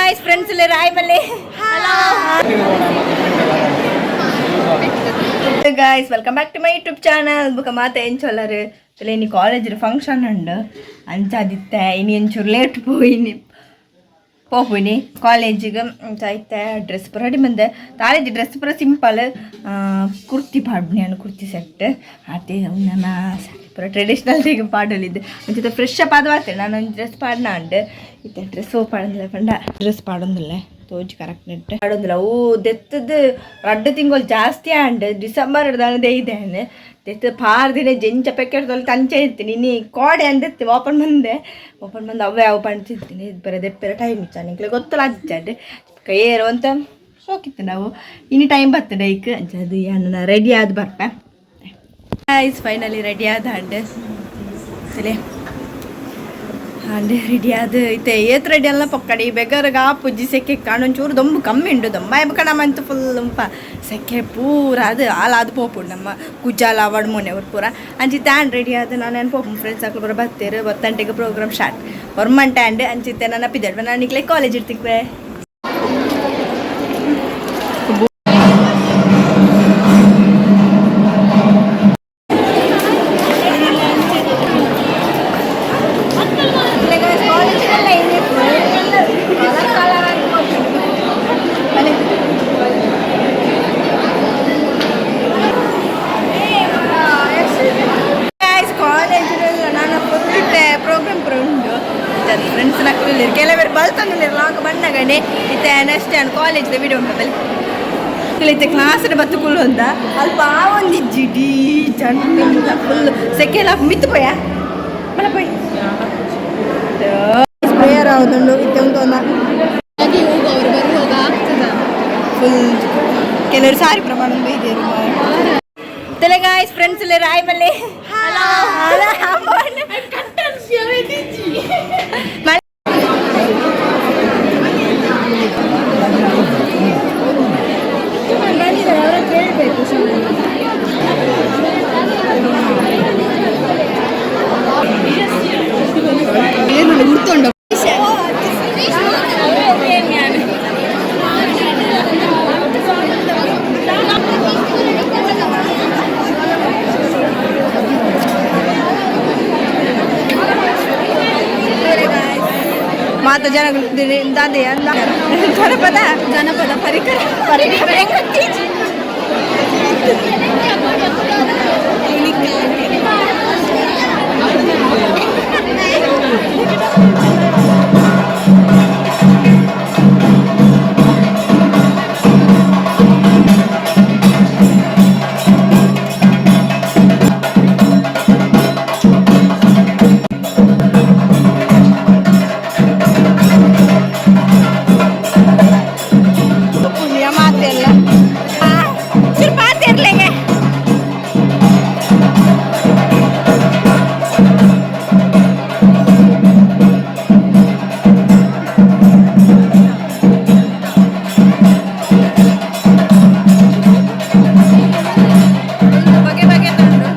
Guys, friends ರಾಯ್ ಮಲ್ಲಿ. Hello guys, welcome back to my YouTube channel. ಬುಕ್ಕ ಮಾತ ಎಂಚೊಲ್ಲರು? ಇನಿ ಕಾಲೇಜ್ ಫಂಕ್ಷನ್ ಉಂಡು. ಅಂಚಾದಿತ್ತೆ ಇನಿ ಒಂಚೂರು ಲೇಟ್ ಪೋಯಿನಿ, ಪೋಪುನಿ ಕಾಲೇಜಿಗೆ. ಅಂಚ ಇತ್ತೆ ಡ್ರೆಸ್ ಪೂರ ರೆಡಿ ಬಂದೆ. ಕಾಲೇಜ್ ಡ್ರೆಸ್ ಪೂರ ಸಿಂಪಲ್, ಕುರ್ತಿ ಪಾಡ್ನಿ ನಾನು, ಕುರ್ತಿ ಸೆಟ್ ಆತೆ. ನನ್ನ ಸ್ಯಾರಿ ಪೂರ ಟ್ರೆಡಿಷ್ನಲ್ ಪಾಡಲಿದ್ದೆ. ಅಂಚಿತ ಫ್ರೆಶ್ ಅಪ್ ಆದ ಬಾತೆ. ನಾನು ಒಂದು ಡ್ರೆಸ್ ಪಾಡ್ನ ಉಂಡು. ಇತ್ತೆ ಡ್ರೆಸ್ ಪಾಡೊಂದಿಲ್ಲ ಪಂಡ ಡ್ರೆಸ್ ಪಾಡೊಂದಿಲ್ಲ, ತೋಜಿ ಕರೆಕ್ಟ್ ನೆಟ್ ಪಾಡೊಂದಿಲ್ಲ. ಓ ದೆತ್ತದು ರಡ್ಡು ತಿಂಗಳು ಜಾಸ್ತಿ ಆಂಡ್. ಡಿಸೆಂಬರ್ ದಾನ ದೇಯ್ದೇನೆ ದೆತ್ತು ಪಾರ್ದಿನ ಜೆಂಚ ಪೆಕೆಟ್ ತಂಚೆ ಇತ್ತೀನಿ. ಇನಿ ಕೋಡೆ ಅಂದಿತ್ತು ಓಪನ್ ಬಂದೆ, ಓಪನ್ ಬಂದು ಅವೇ ಅವು ಪಂಚಿರ್ತೀನಿ. ಬರ ದೆಪ್ಪೆರ ಟೈಮ್ ಇಚ್ಚ ನಿಂಕ್ಲೆ ಗೊತ್ತಲ್ಲ ಅಜ್ಜಾಡ್ ಕೈಯೇರು ಅಂತ ಸೋಕಿತ್ತು. ನಾವು ಇನಿ ಟೈಮ್ ಬರ್ತದೆ ಐಕ್. ಅದು ಅಣ್ಣ ರೆಡಿ ಆದ್ ಬರ್ಪೆ. ಐಸ್ ಫೈನಲಿ ರೆಡಿ ಆದ ಅಂಡ್ ಸರಿ ಅಂಡ್ ರೆಡಿ ಆದ. ಇತ್ತೆ ಏತ್ ರೆಡಿ ಅಲ್ಲ ಪೊಕ್ಕಡಿ ಬೆಗರ್ಗ ಪುಜ್ಜಿ ಸೆಕೆ ಕಾಣೊಂಚೂರು ದೊಂಬು ಕಮ್ಮಿ ಉಂಡು. ದೊಂಬ ಕಣಮಂತು ಫುಲ್ ಉಂಪ ಸೆಕೆ ಪೂರ. ಅದು ಆಲ ಅದು ಪೋಪುಂಡು ನಮ್ಮ ಕುಜಾಲ ಅವಡ್ ಮೊನೆ ಅವ್ರು ಪೂರ. ಅಂಚಿತ್ತೆ ಆಂಡ್ ರೆಡಿ ಆದ ನಾನು ಪೋಪು. ಫ್ರೆಂಡ್ಸ್ ಅಕ್ಲು ಪೂರ ಬತ್ತೇರು. ಬತ್ತಂಟೆಗೆ ಪ್ರೋಗ್ರಾಮ್ ಸ್ಟಾರ್ಟ್ ಒರ್ಮಂಟೆ ಆಂಡ್. ಅಂಚಿತ್ತೆ ನನ್ನ ಪಿದಡ್ ನಾನು ನಿಕ್ಲೆ ಕಾಲೇಜ್ ಇರ್ತಿಕ್ವೆ. ಕಾಲೇಜ್ ನಾನು ಫುಲ್ ಪ್ರೋಗ್ರಾಮ್ ಪೂರ ಉಂಡು. ಫ್ರೆಂಡ್ಸ್ ನಕ್ಕುಲ್ಲೇರು, ಕೆಲವರು ಬಲ್ತಂದುಲ್ಲೇರು ಲಾಂಗ್ ಬಣ್ಣಗನೆ. ಇತ್ತೆ ನೆಕ್ಸ್ಟ್ ನಾನು ಕಾಲೇಜ್ದ ವಿಡಿಯೋ ಉಂಟು ಬಲ್ಲಿ. ಇತ್ತೆ ಕ್ಲಾಸ್ ಬತ್ತು ಕುಲ್ಲೊಂದ ಅಲ್ಪ ಒಂದಿಜ್ಜಿ ಡೀ ಚಂಡ ಫುಲ್ ಸೆಕೆಂಡ್ ಹಾಫ್ ಮಿತ್ತು ಪೋಯ ಮಲ್ಲ ಪೋಯ್. ಪ್ರೇಯರ್ ಆವುದುಂಡು ಇತ್ತೆ ಉಂಟು. ಅವರು ಬರುವಾಗ ಆಗ್ತದ. ಫುಲ್ ಕೆಲವರು ಸಾರಿ ಪ್ರಮಾಣ ಇದೆ. ತಲೆ ಗಾಯ್ಸ್, ಫ್ರೆಂಡ್ಸ್ ರಾಯ್ ಮಲ್ಲಿ. ಹಲೋ. ಕೇಳಬೇಕು. ಏನು ಗುರ್ತುಂಡ? ಮಾತ ಜನಗಳು ದಾದೆ ಅಂದ ಜನಪದ ಜನಪದ ಪರಿಕರ. ಪರಿಕರ. ಪುಣ್ಯ ಮಾತೆಲ್ಲ ಚೂರು ಪಾತಿರ್ಲಿಂಗೆ. ಬಗೆ ಬಗೆ ತುಂಡು.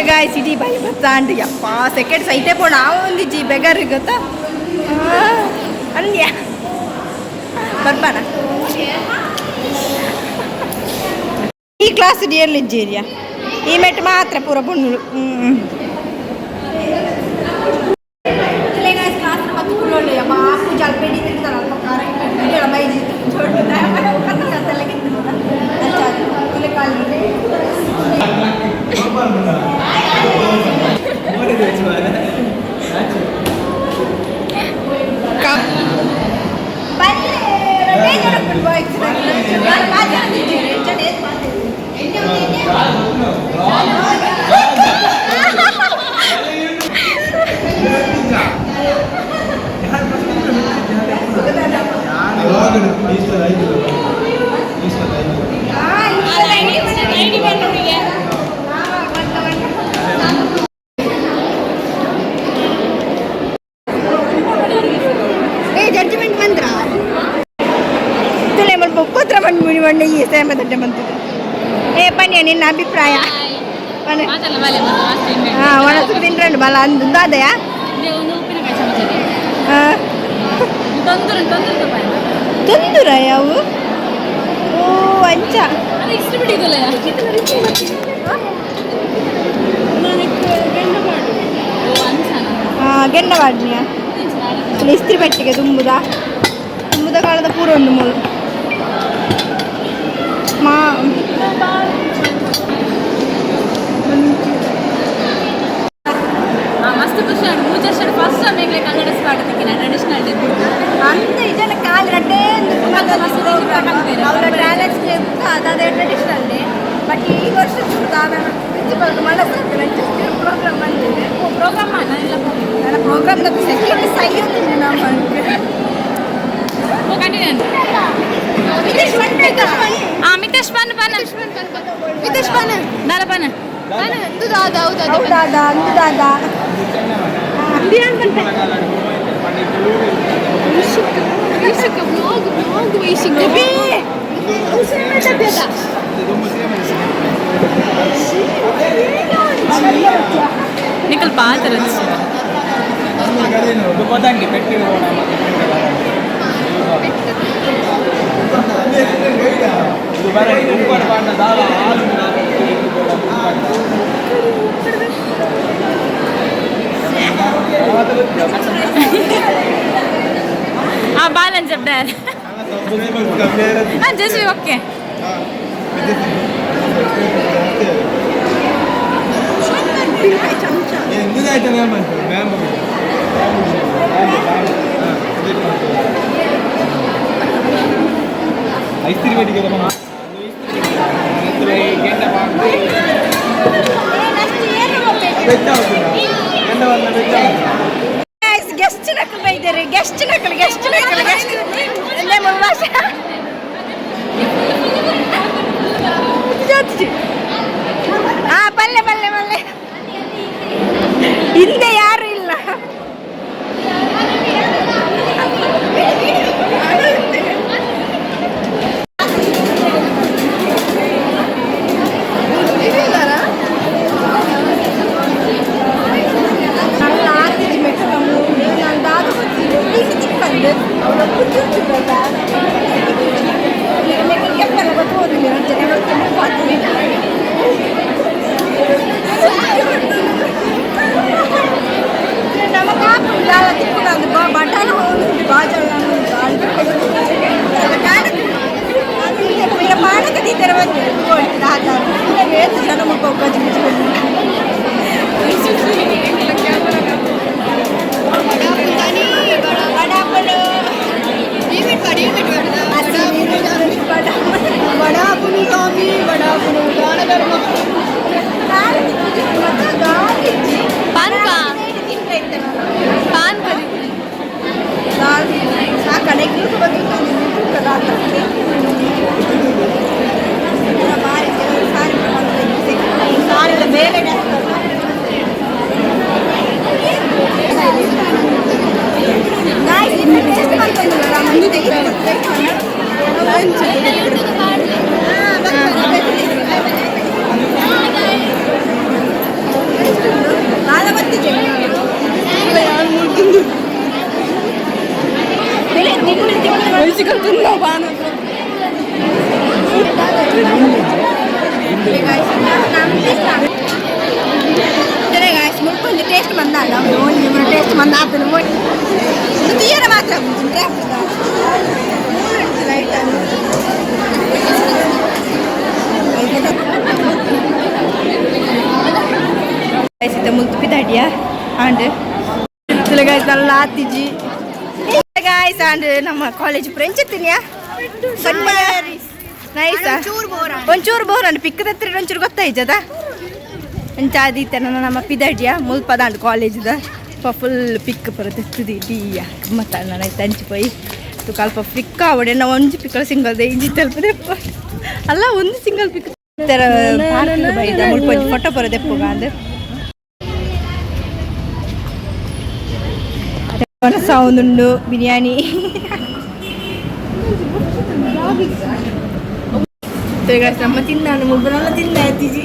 ಗಾಯ್ ಸಿಟಿ ಬಾಯಿ ಬತ್ತಾಂಡ್. ಯಪ್ಪ, ಸೆಕೆಂಡ್ ಸೈಟೇ ಪೋಣ ಒಂದಿಜ್ಜಿ ಬೆಗರ್ ಗೊತ್ತಾ ಅನ್ಯ ಬರ್ಪಾನ. ಈ ಕ್ಲಾಸ್ ಡಿಯರ್ಲಿ ಇಜ್ಜೇರಿಯಾ ಈ ಮೆಟ್ ಮಾತ್ರ ಪೂರ ಪೊಣ್ಣುಳು. ಹ್ಞೂ ಕ್ಲಾಸ್ ಬಣ್ಣ ಈ ಸೇಮ ದಡ್ಡೆ ಬಂತಿದೆ. ಏ ಪನ್ಯ, ನಿನ್ನ ಅಭಿಪ್ರಾಯ ಪನ್ಯ. ಹಾ, ಒಣಸು ತಿಂಡ್ರಂಡು ಬಲ ಅಂದು ಅದಯಾ. ಹಾ, ತೊಂದುರ ಯಾವು? ಓ, ಅಂಚ. ಹಾ, ಗೆಂಡ ವಾಡ್ನಿಯ ಇಸ್ತ್ರಿ ಪೆಟ್ಟಿಗೆ ತುಂಬುದ ತುಂಬುದ ಕಾಲದ ಪೂರ ಒಂದು ಮೂಲು ಮಾ. ಮಸ್ತ್ ಖುಷಿ ಆಂಡ್ ಮೂಜ ವರ್ಷ ಫಸ್ಟ್ ಟೈಮ್ ಎಂಗ್ಲೆ ಕನ್ನಡ ಸ್ಪಾಟ್ ತಿಕ್ಕಿನ ಟ್ರೆಡಿಷನಲ್ ಡೇ. ಅಂತ ಇದನ್ನ ಕಾಲು ರಡ್ಡೇ. ಅವರ ಟ್ಯಾಲೆಂಟ್ಸ್ ಅದಾದ ಟ್ರೆಡಿಷನಲ್ ಡೇ. ಬಟ್ ಈ ವರ್ಷ ಪ್ರಿನ್ಸಿಪಲ್ ಮನಸ್ಸು ಪ್ರೋಗ್ರಾಮ್ ಬಂದಿದೆ. ಪ್ರೋಗ್ರಾಮ್ ಇಲ್ಲ. ನನ್ನ ಪ್ರೋಗ್ರಾಮ್ ಸೆಕೆಂಡ್ ಸೈಯುತ್ತಿದೆ ನಮ್ಮ. ಕಂಟಿನ್ಯೂ. ಆ ಮಿತೇಶ್ ಪನ್ ಪನ್. ಮಿತೇಶ್ ಪನ್. ದಾಲ ಪನ್. ಹೌದಾದ ಅಂದುದಾದ. ನಿಕಲ್ ಪಾತ್ರ. ಆ ಬಾಲನ್ ಜಬ್ದಾರ್. ಹಾ, ಜಸ್ಟ್ ಓಕೆ. ಐಸ್ತ್ರಿ ಬೇಟಿಗೆ. ಗೆಸ್ಟ್ ನಕಲು ಬೈದಾರೆ. ಗೆಸ್ಟ್ ನಕಲು, ಗೆಸ್ಟ್ ನಕಲು, ಗೆಸ್ಟ್ ಭಾಷೆ. ಹಾ, ಪಲ್ಲೆ ಪಲ್ಲೆ ಪಲ್ಲೆ. ಹಿಂದೆ ಯಾರು ಇಲ್ಲ. ನನ್ನ ಆತಿಜಿ ಮೆಟ್ಟ ನಾನು ದಾದ ಗೊತ್ತಿಲ್ಲ ತಿಕ್ಕಂದು ಅವಳ ಕೂತಿರ್ತಿದ್ದಲ್ಲ. ಕೆಪ್ಪಲ್ಲ ಗೊತ್ತೋದಿಲ್ಲ ನನ್ನ. ನಮ್ಮ ಕಾಪು ದಾಲ ತಿಕ್ಕುಡು ಅಂದು ಬಟಾಣ ಹೋಗಿ ಬಾಜಲ್ಲ. ಪಾನಕ ತೀತರ ಬಂದು ದಾದ ಜನ ಮುಖ ಗಜಿ. ವಡಾಪನು. ವಡಾಪುನು ಸ್ವಾಮಿ, ವಡಾಪುನು ದಾನ ಧರ್ಮ. ಪಾನ್ಕ ಪಾನ್. ಬೇರೆ ಟೇಸ್ಟ್ ಬಂದಲ್ಲ, ಟೇಸ್ಟ್ ಬಂದ ಆತನ ತೀರ ಮಾತ್ರ. ಲೈಟ್. ಮುಲ್ತು ಪಿದಾಡಿಯ ಆಂಡ್ ಗಾಯ್ಸ್ നല്ല ಆತಿಜಿ ಗಾಯ್ಸ್. ಆಂಡ್ ನಮ್ಮ ಕಾಲೇಜ್ ಫ್ರೆಂಚ್ ತಿನ್ಯಾ ನೈಸ್. ಒಂಚೂರು ಬೋರ್ ಅಂಡ್ ಪಿಕ್ಕದ ಹತ್ರ ಒಂಚೂರು ಗೊತ್ತಾಯ್ತದ. ಅಂಚಾದೀತ ನಮ್ಮ ಪಿದಾಡಿಯ ಮುಲ್ಪದಾಂಡ್ ಕಾಲೇಜ್ದ ಫುಲ್ ಪಿಕ್ ಪೂರ ತೆತ್ತುದು ಟೀಯ ಮತ್ತ ನಾನು ಅಂಚಿ ಪೋಯಿ ತುಕಲ್ಪ ಪಿಕ್ ಆವಡೆ. ನಾವು ಒಂಜಿ ಪಿಕ್ಕಳ ಸಿಂಗಲ್ ಇಂಜಿ ತಲುಪದೆ ಅಲ್ಲ, ಒಂದು ಸಿಂಗಲ್ ಪಿಕ್ ಬೈದ. ಮುಲ್ಪ ಒಂಜಿ ಫೋಟೋ ಪೂರ ದೆಪ್ಪುಗ ಅಂದ್ ಸೌಂಡ್ ಬಿರಿಯಾನಿ. ನಮ್ಮ ತಿಂದಾಂಡು ಮುಲ್ಬನೆಲ್ಲ ತಿಂದ ಆಯ್ತಿಜಿ.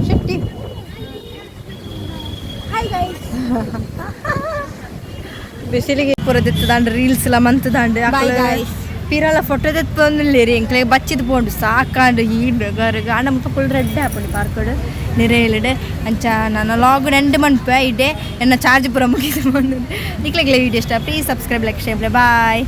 Shetty, hi guys. ಬಿಸಿಲಿಗೆ ಪೂರ ದೆತ್ತದಾಂಡ್, ರೀಲ್ಸ್ ಎಲ್ಲ ಮಂತದಾಂಡ್. Bye, guys. ಪಿರಲ ಫೋಟೋ ದೆತ್ತೊಂದಿಲ್ಲೇರಿ. ಎಂಕ್ಲೆ ಬಚ್ಚಿದ್ ಪೋಂಡು, ಸಾಕಾಂಡು. ಈ ಗರ್ಗ ಆಂಡ ಮುಲ್ಪ ಫುಲ್ ರೆಡ್ ಆಪುಂಡು ಪಾರ್ಕಡ್ ನಿರೇಲಿಡ್. ಅಂಚ ನನ್ನ ಲಾಗ್ ಎಂಡ್ ಮನ್ಪೆ ಇಡೆ. ಎನ್ನ ಚಾರ್ಜ್ ಪೂರ ಮುಗಿದು ಬಂದು. ನಿಕ್ಲೆಗ್ಲೆ ವೀಡಿಯೋ ಇಷ್ಟ, please subscribe, like, share. Bye bye.